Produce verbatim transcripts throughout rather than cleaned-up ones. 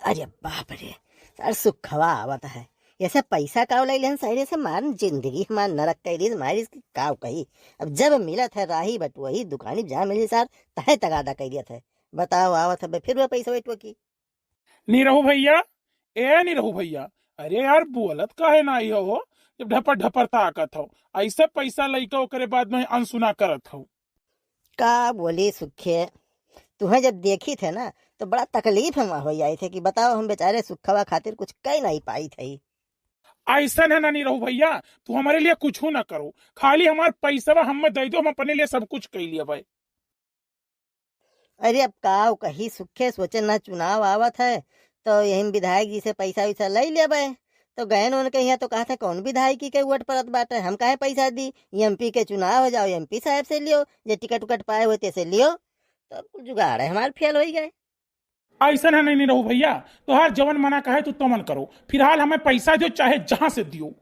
अरे बाप रे, सर सुखवा आवत है। ऐसे पैसा काव लइ लेहन सारे से, मारन जिंदगी हमार नरक कइ दिस, मारिस कि काव कही। अब जब मिलत है राही बटुआही, दुकानी जहाँ मिली सर, तहे तगादा कइ दियत है। बताओ, आवत है बे फिर वह पैसा बटुआ की। निरहू भइया, ए निरहू भइया, अरे यार, बोलत काहे नाई हो, जब ढपर ढपर ताकत हो, ऐसे पैसा लइके ओकरे बाद में अनसुना करत हो। का बोली सुखे, तुहें जब देखी थे ना, तो बड़ा तकलीफ में हो जाई थे कि बताओ, हम बेचारे सुखवा खातिर कुछ कइ नाई पाई थे। ऐसन है ना निरहू भइया, तू हमरे लिए कुछ ना करो, खाली हमार पैसवा हमें दइ दो, हम अपने लिए सब कुछ कइ लिया भाई। अरे अब का कही सुखे, सोचे ना चुनाव आवत है, तो यही विधायक जी से पैसा वैसा लइ लेबे। तो गए न उनके यहाँ तो कहत है, कौन विधायकी के वोट पड़त बाटे, हम काहे पैसा दी, एमपी के चुनाव हो जाओ, एमपी साहब से लियो, जे टिकट उकट पाए होते से लियो। तो अब कुल जुगाड़ है हमार फेल होइ गए। ऐसन है नहीं, नहीं रहू भइया, तोहार जवन मना कहे तू तवन करो, फिलहाल हमें पैसा दियो, चाहे जहाँ से दियो।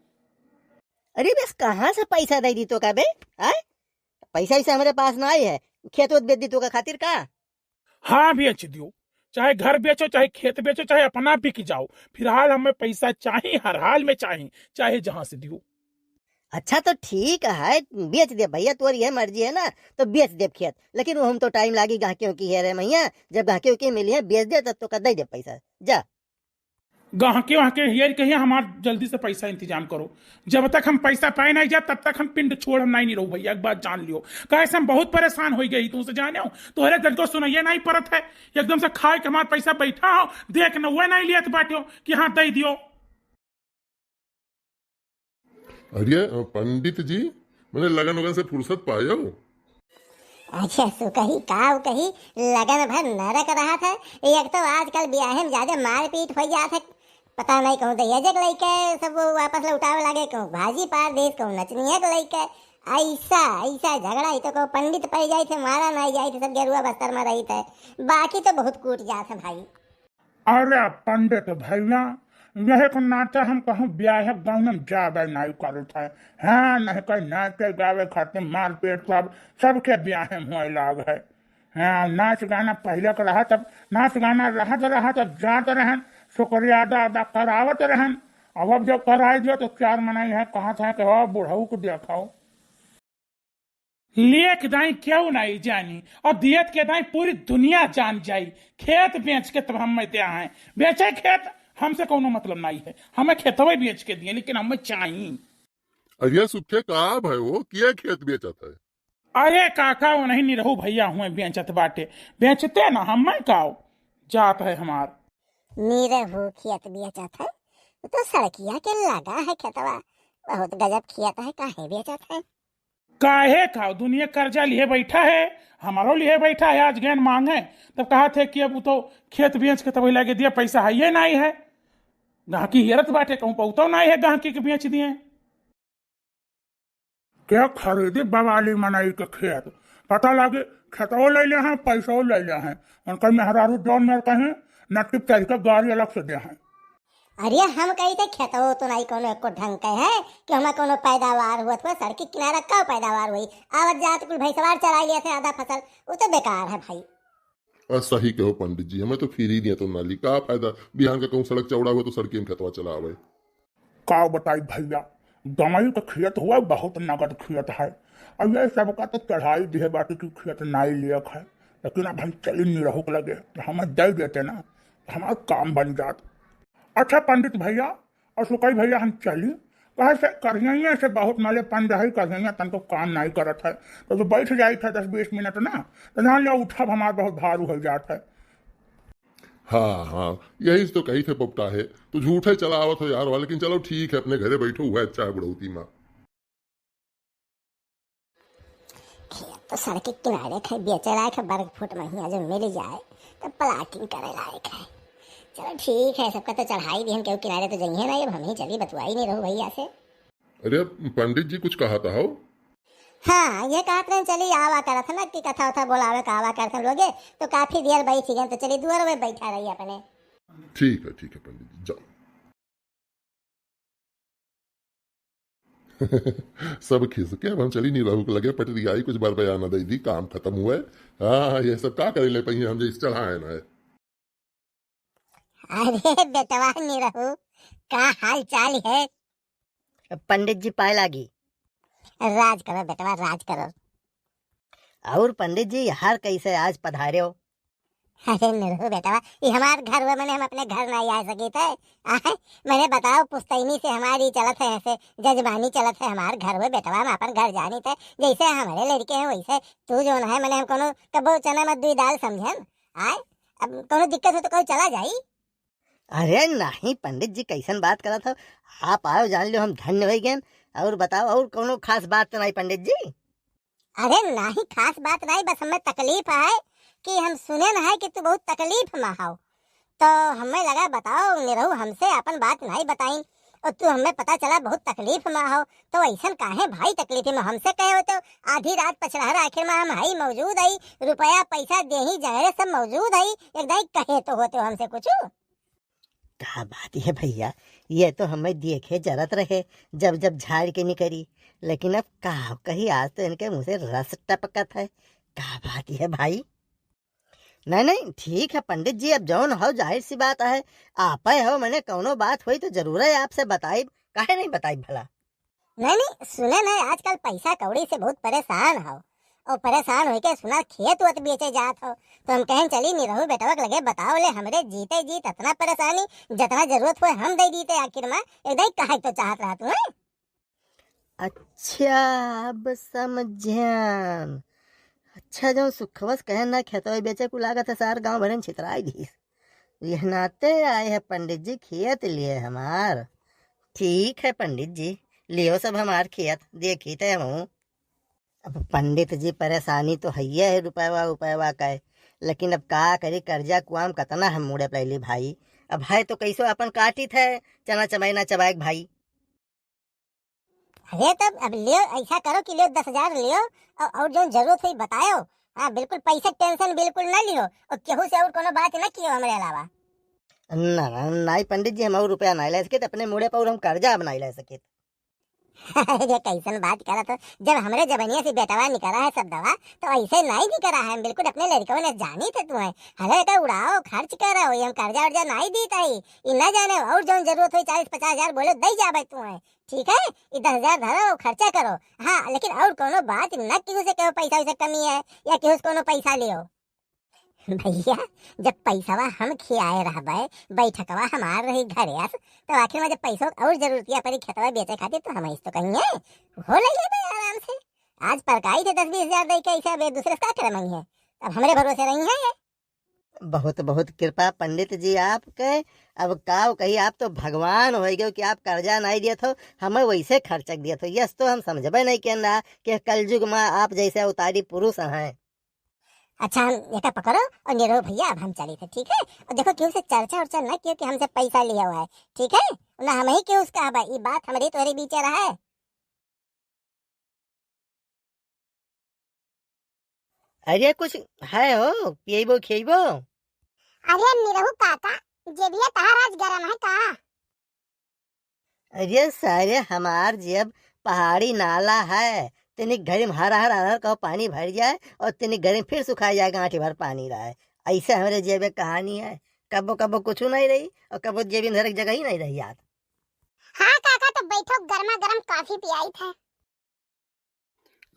अरे बस कहाँ से पैसा दइ दी तो का बे? आय, पैसा वैसा हमरे पास नाई है, खेत वेत बेच दी तो का खातिर का? हाँ, बेच दियो, चाहे घर बेचो, चाहे खेत बेचो, चाहे अपना बिक जाओ, फिलहाल हमें पैसा चाही, हर हाल में चाही, चाहे जहाँ से दियो। अच्छा तो ठीक है, बेच दे भइया, तोर ये मर्जी है ना, तो बेच दे खेत, लेकिन वो हम तो टाइम लागी गाहकियों की है रे मैया, जब गाहकियों की मिली है बेच दे तब तो का दइ दे पैसा, जा। गाहके वाहके हेर के ही हमार जल्दी से पैसा इंतजाम करो। जब तक हम पैसा पाए नहीं जाब, तब तक हम पिंड छोड़ हम नहीं, नहीं रहू भइया, एक बात जान लियो। काहे से हम बहुत परेशान होइ गई, तुमसे जाने हो, तोहरे तनको सुनाइए नहीं पड़त है। एकदम से खाए के हमार पैसा बैठा हो, देख न हुए नहीं लियत बाटे हो कि हाँ दइ दियो। अरे पंडित जी, मने लगन वगन से फुर्सत पायो? अच्छा, सु कही, काव कही, लगन भर नरक रहत है। एक तो आजकल बियाहे में ज्यादा मारपीट होइ जात है। पता नहीं कहूँ दहेज के लइके सब वापस लौटावे लागे, कहूँ भाजी पार देस, कहूँ नचनिया के लइके। ऐसा, ऐसा झगड़ा ही तो कहूँ पंडित पड़ जाई थे, मारा नहीं जाई थे, सब गेरुआ बस्तर में रही थे। बाकी तो बहुत कूट जात है भाई। अरे पंडित भइया, यही के नाते हम कहूँ ब्याह गौन में जाबे नाई करत है। हाँ, नहीं कहीं नाचे गावे खातिर मारपीट सब, सबके ब्याह में होए लाग है। हाँ, नाच गाना पहिले के रहा तब, नाच गाना रहत रहा तब जात रहन, शुक्रिया अदा अदा करावत रहन। अब, अब जब कराई दिया तो चार मनाई है, कहा था कि हो बुढ़ऊ को देखाओ। लेख दाई केहू नाई जानी, और दियत के दाई पूरी दुनिया जान जाई। खेत बेच के तब हमें दे हैं, बेचे खेत, हमसे कौनो मतलब नाई है, हमें खेतवे बेच के दिए, लेकिन हमें चाही। अरे सुखे, का भाई वो किया खेत बेचत है? अरे काका, वो नहीं निरहू भइया हुए बेचत बाटे, बेचते ना, हमें काव जात है हमार। निरहू खेत बेचत है, वो तो सड़किया के लगा है खेतवा, बहुत गजब खेत है, काहे बेचत है? काहे का दुनिया कर्जा लिहे बैठा है, हमारो लिहे बैठा है। आज गैन मांगे तब कहा थे कि अब उ तो खेत बेच के तब लागे दिया, पैसा है ये नाई है। गाहकी हेरत बाटे, कहूँ पौतो नाई है, गाहकी के बेच दिए। क्या खरीदे बवाली मनाई के खेत, पता लागे खेतों ले ले हैं, पैसों ले ले हैं। उनका मेहरारू जौन मेर कहें, नट्टी चढ़ के गाड़ी अलग से दे हैं। अरे हम कही थे खेतवा तो नहीं कोनो एको ढंग के है कि हमें कोनो पैदावार हुआ, तो सड़क के किनारा का पैदावार हुई? आवत जात कुल भैंसवार चराई लिया थे आधा फसल, वो तो बेकार है भाई। आ, सही कहो पंडित जी, हमें तो फिर ही दिया तो नाली का फायदा, बिहान का कहूँ सड़क चौड़ा हुआ तो सड़क में खेतवा चला आवे। का बताई भैया, गंवई का खेत हुआ बहुत नगद खेत है, और ये सबका तो चढ़ाई दिए बाटी की खेत नाई लियक है, लेकिन अब हम चली निरहू के लगे, तो हमें दे देते ना, तो हमारा काम बन जात। अच्छा पंडित भैया और सुकई भैया, हम चली, कहे से करिया से बहुत मले पंड है, करिया तनको काम नहीं करत है, तो, तो बैठ जाई था दस बीस मिनट ना, तो जान लो उठब हमार बहुत भारू हो जात है। हाँ, हाँ, यही से तो कही थे पोपटा है, तो झूठे चला आवत हो यार, लेकिन चलो ठीक है, अपने घरे बैठो, हुआ अच्छा है बुढ़ौती माँ। खेत तो सड़क के किनारे थे, बेचे लायक है, बर्ग फुट में ही जो मिल जाए तो प्लाटिंग करे लायक है। चलो ठीक है, सबका तो चढ़ाई दिहन, केहू किनारे तो जइहे ना, अब हम ही चली बतुआई नहीं रहू भैया से। अरे पंडित जी कुछ कहा था हो? हाँ, ये कहत रहे चली आवा करत है ना कि कथा उथा बोलावे का आवा करत है लोगे, तो काफी देर बैठ गए, तो चली दुआर में बैठा रही अपने। ठीक है, ठीक है पंडित जी, जाओ। सब खिस के अब हम चली निरहू के लगे, पटरियाई कुछ बार बयाना दे दी, काम खत्म हुए। हाँ, ये सब का करे ले पहिए, हम जैसे चढ़ाए ना है। अरे बेटवा निरहू, का हाल चाल है? पंडित जी पाए लागी। राज करो बेटवा, राज करो। और पंडित जी, यहाँ कैसे आज पधारे हो? अरे निरहू बेटवा, ये हमार घर हुआ, मने हम अपने घर नहीं आ सके थे। आए, मने बताओ, पुश्तैनी से हमारी चलत है, ऐसे जजमानी चलत है हमार घर हुआ बेटवा, हम अपन घर जानी थे। जैसे हमारे लड़के हैं वैसे तू जो है, मने हम कोनो कबो चना मत दुई दाल समझन। आए, अब कोनो दिक्कत हो तो कहू चला जाई। अरे नहीं पंडित जी, कैसन बात करत हो आप? आओ जान लो, हम धन्य हो गए। और बताओ, और कोनो खास बात तो नहीं पंडित जी? अरे नहीं, खास बात नहीं, बस हमें तकलीफ है कि हम सुने न है कि तू बहुत तकलीफ में हो, तो हमें लगा बताओ निरहू हमसे अपन बात नहीं बताइन और तू हमें पता चला बहुत तकलीफ में हो, तो ऐसन काहे भाई तकलीफ में हमसे कहे हो तो आधी रात पछलहर आखिर में हम हई मौजूद हई, रुपया पैसा देही जहरे सब मौजूद हई, एक दाई कहे तो होते हो हमसे कुछ। का बात है भैया, ये तो हमें देखे जरत रहे जब जब झाड़ के निकरी, लेकिन अब का कही, आज तो इनके मुँह से रस टपकत है। का बात है भाई? नहीं नहीं, ठीक है पंडित जी, अब जौन हो जाहिर सी बात है, आप हो, मने कौनो बात होई तो जरूर है आपसे बताइब, काहे नहीं बताइब भला? नहीं नहीं, सुने नहीं, आजकल पैसा कौड़ी से बहुत परेशान हो, और परेशान होके सुना खेत वत बेचे जात हो, तो हम कहें चली निरहू बेटवा के लगे बताओ ले, हमरे जीते जीत इतना परेशानी, जितना जरूरत हो हम दे दीते आखिर में, एक दाई कहे तो चाहत रहा तू है। अच्छा, अब समझन। अच्छा, जो सुखवस कहे ना खेतवा बेचे को लागत है, सार गांव भरे में छितराई दीस। यह नाते आए हैं पंडित जी, खेत लिए हमार। ठीक है पंडित जी, लियो सब हमार खेत, देखी ते हमहूँ। अब पंडित जी, परेशानी तो हइये है रुपयवा उपयवा का, लेकिन अब का करी, कर्जा कुआम कतना हम मुड़े पड़ैली भाई। अब है तो कैसो अपन काटी थे, चना चबाई ना चबाए भाई। अरे तब अब लियो, ऐसा करो कि लियो दस हजार लियो, और, और जो जरूरत हुई बतायो। हाँ बिल्कुल, पैसा टेंशन बिल्कुल ना लियो, और केहू से और कोनो बात ना कियो हमरे अलावा। ना, ना, नाई पंडित जी, हम और रुपया नाई ले सकित, अपने मुड़े पर हम कर्जा अब नाई ले सकित। अरे कैसन बात करत हो, जब हमरे जबनिया से बेटवा निकला है सब दवा, तो ऐसे नाई निकला है, हम बिल्कुल अपने लड़कवा ने जानी थे तू है। हले का उड़ाओ, खर्च करो, ये हम कर्जा वर्जा नाई दीत है, ई ना जाने और जौन जरूरत होई चालीस पचास हजार बोलो, दे जाबे तू है, ठीक है? ई दस हजार धरो, खर्चा करो, हाँ, लेकिन और कोनो बात ना केहू से कहो पैसा वैसा कमी है या केहू से कोनो पैसा लियो। भैया, जब पैसवा हम खियाए रहबे, बैठकवा हमार रही घरे अस, तो आखिर में जब पैसो और जरूरतिया पड़ी खेतवा बेचे खातिर, तो हम ऐसे तो कहिए, हो ले लेबे आराम से। आज परकाई थे दस बीस हजार दे के, ऐसे अब एक दूसरे से का करे मंगिए? अब हमरे भरोसे रही है ये। बहुत बहुत कृपा पंडित जी आपके। अब काव कही, आप तो भगवान हो गए कि आप कर्जा नहीं दिए थो, हमें वैसे खर्चक दिए थो। यस तो हम समझबे नहीं किए ना कि कलयुग में आप जैसे अवतारी पुरुष हैं। अच्छा, हम एका पकड़ो और निरहू भैया, अब हम चली थे, ठीक है? और देखो, केहू से चर्चा उर्चा न कियो कि हमसे पैसा लिया हुआ है, ठीक है? ना हम ही केहू से कहबा, ई बात हमरी तोहरी बीचे रहे। अरे कुछ है हो, पियबो खियबो? अरे निरहू काका, जेबिया तहार आज गरम है का? अरे सारे, हमार जेब पहाड़ी नाला है, तनी घड़ी में हर हर हर हर कहो पानी भर जाए और तनी घड़ी में फिर सुखा जाए, गांठी भर पानी रहे। ऐसे हमरे जेबे कहानी है, कबो कबो कुछ नहीं रही और कबो जेबी में धरे के जगह ही नहीं रही यार। हाँ काका, तो बैठो, गर्मा गर्म कॉफी पियाई थे।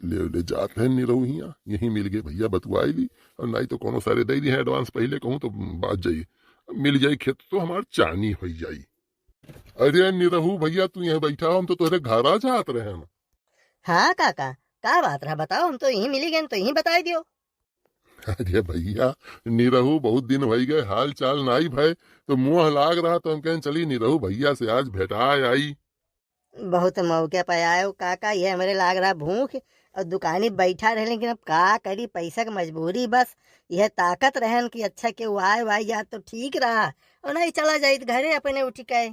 ले, ले जात है निरहू हियाँ, यहीं मिल गए भैया, बतुआई ली, और नहीं तो कोनो सारे दे दी है एडवांस, पहले कहूँ तो बात जाइए, मिल जाई खेत तो हमार चानी हो जाई। अरे निरहू भैया, तू यहाँ बैठा हो, हम तो तोहरे घरा जात रहे ना। हाँ काका, का बात रहा बताओ, हम तो यहीं मिली गए तो यहीं बताई दियो। अरे भैया, निरहू बहुत दिन हो गए, हाल चाल नाई भय, तो मुँह लाग रहा तो हम कहें चली निरहू भैया से आज भेटाए आई। बहुत मौके पे आए हो काका, ये हमरे लाग रहा भूख और दुकानी बैठा रहे, लेकिन अब का करी, पैसा की मजबूरी बस, यह ताकत रहन कि अच्छा के वो आए वाए जात तो ठीक रहा, और नहीं चला जाइत घरे अपने उठ के।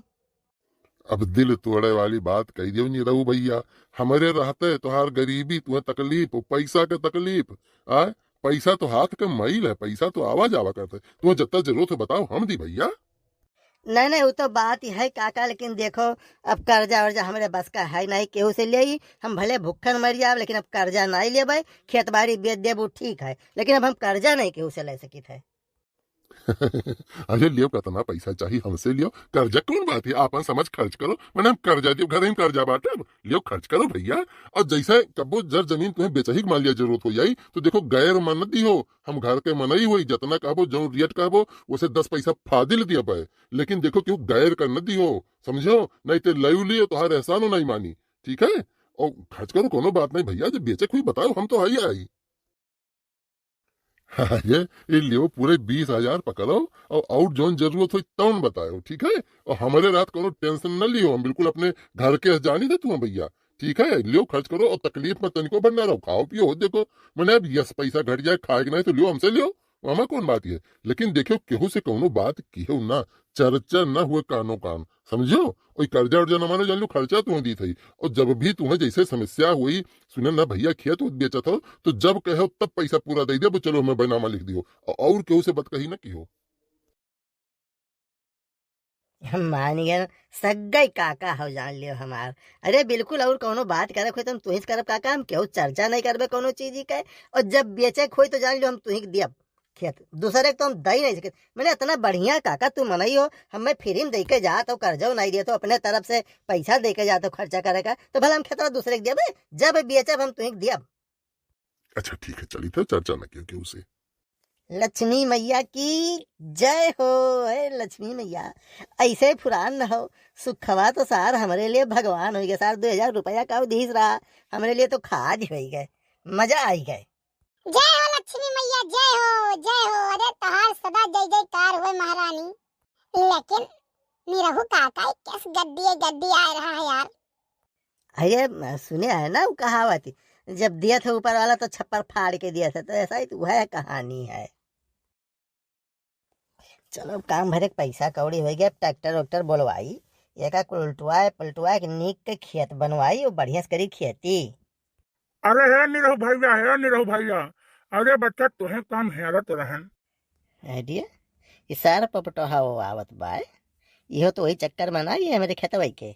अब दिल तोड़े वाली बात कही दियो निरहू भैया, हमरे रहते तोहार गरीबी, तुम्हें तकलीफ, वो पैसा के तकलीफ, आ? पैसा तो हाथ के मैल है, पैसा तो आवा जावा करता है, तुम्हें जितना जरूरत है बताओ, हम दी भैया। नहीं नहीं, वो तो बात ही है काका, लेकिन देखो, अब कर्जा वर्जा हमरे बस का है नहीं, केहू से ले ही, हम भले भूखन मर जाब लेकिन अब कर्जा नहीं लेबे, खेत बाड़ी बेच देबू ठीक है, लेकिन अब हम कर्जा नहीं केहू से ले सकित है। अरे लियो, कितना पैसा चाहिए हमसे लियो, कर्जा कौन बात है, आपन समझ खर्च करो, मने हम कर्जा दियो, घर ही में कर्जा बाटे, अब लियो खर्च करो भैया। और जैसे कब्बो जर जमीन तुम्हें बेचही के मान लिया जरूरत हो जाई, तो देखो गैर मन न दियो, हम घर के मनई होई, जितना कहबो, जौन रेट कहबो, उसे दस पैसा फादिल दिया पाए, लेकिन देखो क्यों गैर कर न दियो, समझो, नहीं तो लयू लियो, तुम्हारे एहसानो नहीं मानी, ठीक है? और खर्च करो, कोनो बात नहीं भैया, जब बेचे कोई बताओ, हम तो आई आई। ये, ये लियो, पूरे बीस हजार पकड़ो और, और जौन जरूरत हो तौन बताओ, ठीक है? और हमारे रात कोनो टेंशन न लियो, हम बिल्कुल अपने घर के जानी दे तू भैया, ठीक है? लियो, खर्च करो और तकलीफ में तनिको भर ना रहो, खाओ पियो, हो देखो, मने अब यस पैसा घट जाए, खाए के नहीं तो लियो, हमसे लियो, हमें कौन बात है। लेकिन देखियो, केहू से कौनो बात किहो ना, चर्चा ना हुए कानो कान, समझो? कोई कर्जा उर्जा ना मानो, जान लो खर्चा तुम्हें दी थी। और जब भी तुम्हें जैसे समस्या हुई, सुने ना भैया, खेत उत बेचत हो, तो जब कहो तब पैसा पूरा दे दिया, चलो हमें बैनामा लिख दियो, और, और केहू से बात कही ना किहो। हम मान गए, सग्गई काका हो जान लियो हमार। अरे बिल्कुल, और कौनो बात करे कोई तो हम तुहिस करब काका, हम केहू चर्चा नहीं करबे कौनो चीज के। और जब बेचे के होई तो जान लियो हम तुही के दियब खेत, दूसरे के तो हम दई नहीं सके। मैंने इतना बढ़िया काका तू मनई हो, हमें फ्री में दे के जात हो, कर्जो नहीं दिए तो अपने तरफ से पैसा दे के जात हो खर्चा करे का, तो भला हम खेतवा दूसरे के दियब, जब बेचब हम तुही के दियब। अच्छा ठीक है, चली तो चर्चा न कियो केहू से। लक्ष्मी मैया की जय हो। हे लक्ष्मी मैया, ऐसे फुरान न हो, सुखवा तो सार हमरे लिए भगवान हो गए। सार दो हजार रुपया का दीस रहा, हमरे लिए तो खाज हो गए, मजा आई गए। जय हो लक्ष्मी मैया, जय हो, जय हो। अरे तोहार सदा जय जयकार हुए महारानी। लेकिन निरहू काका कस गद्दी गद्दी आ रहा है यार। अरे म-, सुने है ना वो कहावत, जब दिया था ऊपर वाला तो छप्पर फाड़ के दिया था, तो ऐसा ही तो वह कहानी है। चलो अब काम भरे के पैसा कौड़ी हो गया, ट्रैक्टर वैक्टर बोलवाई, एका कुल उल्टवाए पलटवाए के नीक के खेत बनवाई, वो बढ़िया से करी खेती। अरे हे निरहू भैया, हे निरहू भैया, अरे बच्चा तोहे काम हेरत रहन। अरे ये सारा पपटोहा वो आवत बाय, इहो तो वही चक्कर में ना, ये हमारे खेतवा के।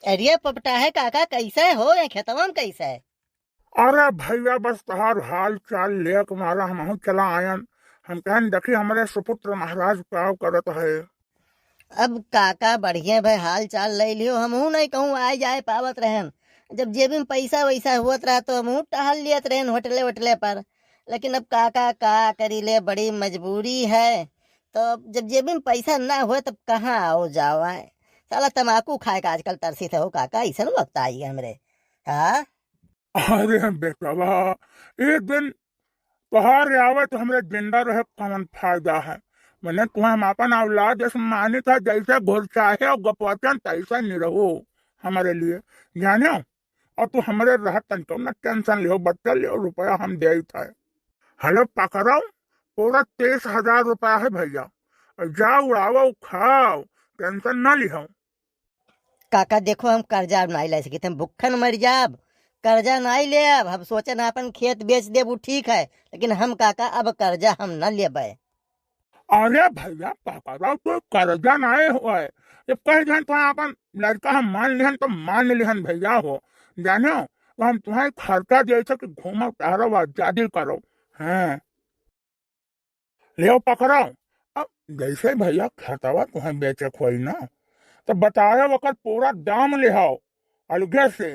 अरे पपटा है काका, कैसे हो ये खेतवा में कैसे? अरे भैया बस तोहार हाल चाल लेक मारा हमहू चला आयन। हम कहन देखी हमारे सुपुत्र महाराज का करत है। अब काका बढ़िया भाई हाल चाल ले लियो, हमहू नहीं कहूँ आए जाए पावत रहन। जब जेबी में पैसा वैसा हुअत रहा तो हमहू टहल लियत रहन होटले वोटले पर। लेकिन अब काका का करी ले, बड़ी मजबूरी है। तो अब जब जेबी में पैसा ना हुए तब कहाँ आओ जाओ आए? साला तमाकू खाए का आजकल तरसी थे हो काका, ऐसन वक्त आई है हमरे। हाँ। अरे बेटवा, एक दिन तोहार आवे तो हमरे जिंदा रहे कौन फायदा है? मैंने तुम्हें हम अपन औलाद जैसे मानित है, जैसे घुरचाहे और गपवचन तैसे निरहू हमारे लिए, जाने? और तू हमरे रहत तन तो न टेंशन लियो, बच्चा लियो, रुपया हम दे था। हेलो पकड़ो, पूरा तीस हजार रुपया है भैया, जाओ उड़ाओ खाओ, टेंशन ना लिहो। काका देखो, हम कर्जा अब नाई ले सकित, हम भुक्खन मर जाब, कर्जा नाई लेब। हम सोचे ना अपन खेत बेच देब, उ ठीक है, लेकिन हम काका अब कर्जा हम न लेबे। अरे भैया, पकड़ो तो कर्जा नाई होए, जब कह देन तो अपन लड़का हम मान लिहन तो मान लिहन भैया हो, जानो तो हम तुम्हें खर्चा दे सके, घूमो टहरो आजादी करो। हाँ। लियो पकड़ो। अब जैसे भैया खेतवा तुम्हें बेचे खोई ना, तो बताए ओकर पूरा दाम लिहाओ अलगे से।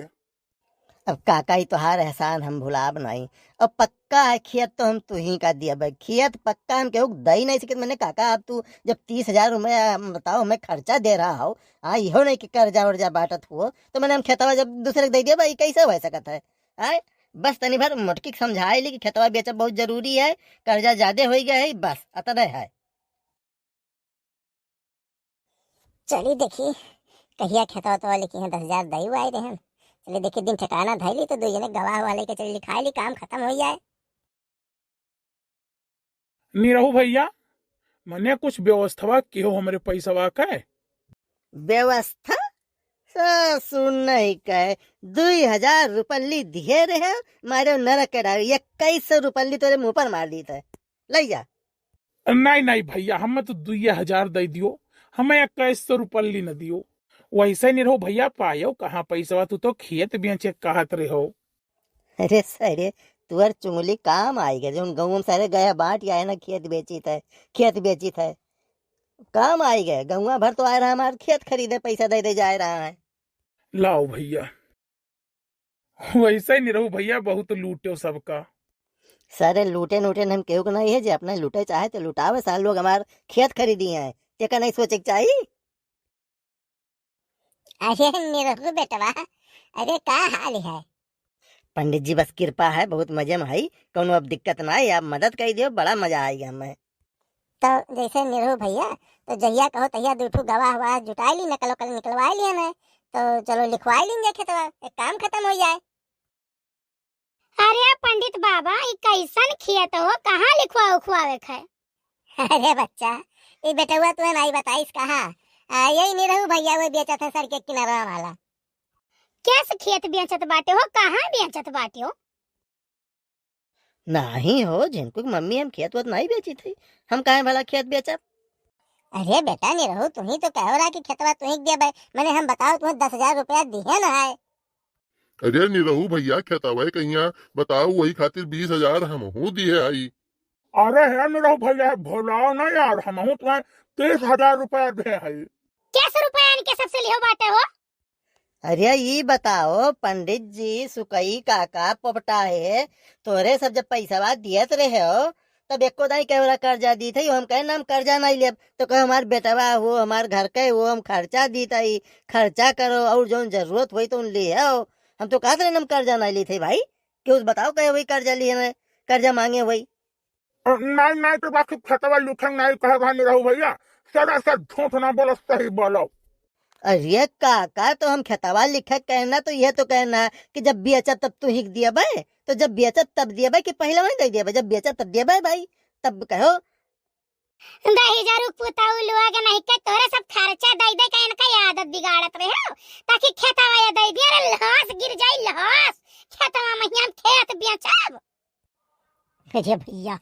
अब काका ही तोहार एहसान हम भुलाब नहीं। अब पक्का है खेत तो हम तुही का दिया भाई, खेत पक्का हम केहू दई नहीं सके। मैंने काका अब तू जब तीस हजार रुपया बताओ हमें खर्चा दे रहा हो, हाँ इहो नहीं कि कर्जा वर्जा बाटत हुओ, तो मैंने हम खेतवा जब दूसरे के दे दिया भाई, कैसे हो सकत है? आए, बस तनी भर मोटकी के समझाए ली कि खेतवा बेचब बहुत जरूरी है, कर्जा ज्यादा हो गया है, बस अतने है। चली देखी, कहिया खेतवा तो वाले की यहाँ दस हजार दई आए रहे हैं। चली देखी, दिन ठिकाना धई ली तो दो जने गवाह वाले के चली लिखाए ली, काम खत्म हो जाए। निरहू भैया, मने कुछ व्यवस्था किहो हमरे पैसवा के? व्यवस्था? ससुर नहीं कहे, दुई हजार रुपल्ली दिए रहे, मारे नरक के डाल, इक्कीस सौ रुपल्ली तोरे मुँह पर मार दी थे, ले जा। नहीं, नहीं भैया, हमें तो दुई हजार दे दियो, हमें इक्कीस सौ रुपल्ली न दियो। वैसे निरहू भैया, पायो कहाँ पैसवा, तू तो खेत बेचे कहत रहो। अरे सरे, तुअर चुंगली काम आइ गए, जौन गउँवा में सारे गए बाँट आए ना, खेत बेचित है, खेत बेचित है, काम आइ गए। गउँवा भर तो आए रहा हमार खेत खरीदे, पैसा दे दे जाए रहा है। लाओ भइया, वैसे ही निरहू भइया बहुत लूट्यो सबका। सारे लूटे नूटे हम केहू के नहीं है, जे अपना लूटे चाहे तो लुटावे, सारे लोग हमार खेत खरीदी हैं, तेका नहीं सोचे के चाही। अरे निरहू बेटवा, अरे का हाल है? पंडित जी बस कृपा है, बहुत मजे में है, कौनो अब दिक्कत ना है, आप मदद कर दियो, बड़ा मजा आएगा हमें। तो जैसे निरहू भइया, तो जहिया कहो तहिया दू ठो गवाह ववाह जुटाई ली, नकल वकल निकलवाई लिया ना, तो चलो लिखवाई लीन जाए खेतवा, एक काम खत्म हो जाए। अरे पंडित बाबा, ई कैसन खेत हो, कहाँ लिखवा उखवावे के है? अरे बच्चा, ई बेटवा तुहे नाई बताइस कहा? आ, यही निरहू भइया वो बेचत है सड़क के किनारा वाला। कैसे खेत बेचत बाटे हो, कहाँ बेचत बाटे हो? नहीं हो झिनकू के मम्मी, हम खेत वेत नहीं बेचित है, हम काहे भला खेत बेचब? अरे बेटा निरहू, तुही तो कहो रहा कि खेतवा तुही के देबे, मैंने हम बताओ तुम्हें दस हजार रुपया दिहे ना है। अरे निरहू भइया, खेतवा कहिया बताओ, वही खातिर बीस हजार हमहू दिहे हई। अरे हे निरहू भइया, भुलाओ ना यार, हमहू तुम्हें तीस हजार रुपया दे हई। कैसे रुपया इनके सबसे लिहो बाटे हो? अरे ई बताओ पंडित जी, सुकई काका पोपटा है, तोरे सब जब पैसवा दियत रहे हो, तब एको दाई कहे वाला कर्जा दी थी, हम कहे ना हम कर्जा नहीं लेब, तो कहे हमार बेटवा हो, हमार घर के हो, हम खर्चा दी थी, खर्चा करो और जौन जरूरत होई तो ले आओ। हम तो कहत रहे हम कर्जा नहीं ली थी भाई, कि उस बताओ कहे वही कर्जा लिए हैं, कर्जा मांगे वही। अ, नाई, नाई, तो बाकी खेतवा लिखे नाई कहे रहनी रहू भइया, सरासर झूठ ना बोलो, सही बोलो। अरे काका, तो हम खेतवा लिखे कहना, तो यह तो कहना कि जब बेचब तब तू ही के दियबे, तो जब बेचब तब दियबे कि पहले वहीं दे दियबे, जब बेचब तब दियबे भाई, तब कहो। दही जरूक पुताऊ लोग नहीं के तोरे सब खर्चा दे दे के इनका आदत बिगाड़त रहे हो, ताकि खेतवा ये दे दिया रे, लहस गिर जाई लहस, खेतवा में हम खेत बेचब। अरे भइया,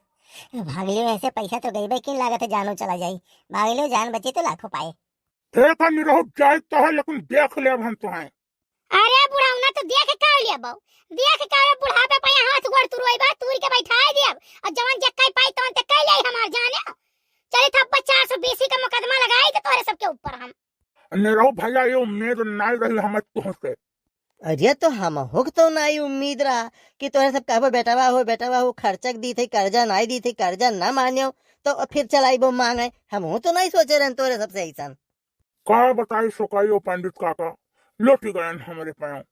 भाग लियो, ऐसे पैसा तो गईबे की लागत है, जानो चला जाई। भाग लियो, जान बची तो लाखों पाए। ठीक है निरहू, जाए तो है, लेकिन देख लेब हम तुहें। अरे बुढ़ौना, तो देख का लेबो, देख का बुढ़ापे पे हाथ गोड़ तुरवाई बा, तूर के बैठाए देब, और जवन जे कई पाई तवन ते कई जाई हमार जाने। चली थप्पा चार सौ बीसी का मुकदमा लगाई तो तोरे सबके ऊपर हम। निरहू भइया, ये उम्मीद नाई रही हमें तुहसे। अरे तो हमहू के तो नाई उम्मीद रहा कि तोहरे सब कहबो बेटवा हो, बेटवा हो, खर्चा के दी थी, कर्जा नाई दी थी, कर्जा ना मान्यो, तो फिर चलाइबो मांगे। हमहू तो नाई सोचे रहन तोहरे सबसे ऐसन। का बताई सुकाई ओ पंडित काका, लौट गयन हमरे पाँव।